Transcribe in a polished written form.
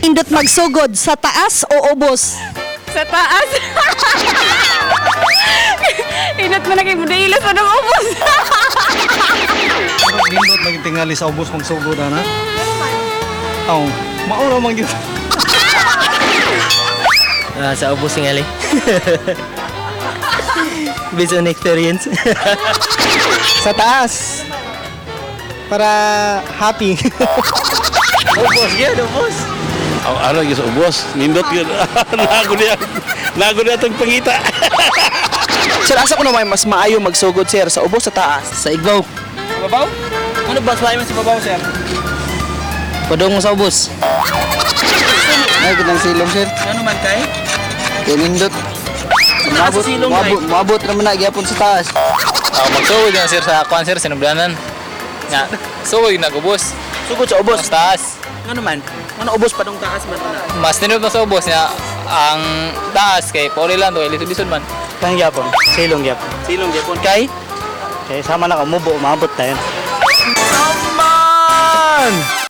Indot magsugod sa taas o ubos? Sa taas. Inat mo na kay Budailos pa ng ubos. Nindot maging tingali sa ubos magsugod ana. Aw, maura man gyud. Ah, sa ubos tingali. Based on experience. Sa taas. Para happy. Ubos, yun, ubos. Ang ano gyud sa ubos, nindot gyud. Nago niya. Nago niya itong pangita. Sir, asa ko naman mas maayo magsugod, sir? Sa ubos, sa taas? Sa igbaw. Babaw? Ano ba? Mas maayo sa babaw, sir? Padung mo sa ubos. Ay, kitang silong, sir. Ano man kay? Kay nindot. Maabot, silong, maabot, maabot naman na gyapon sa taas. Ah, magsuway na sir sa kuan sir sinublanan. Nga, suway na ubos. Sugod sa ubos. Mas taas. Ano man? Ano ubos pa dong taas man na? Mas tinod na sa ubos niya ang taas kay pauli lang do lisod man. Kang yapon, silong yapon. Silong gyapon kay? Kaya sama na ka, mubo, maabot na yun. Man!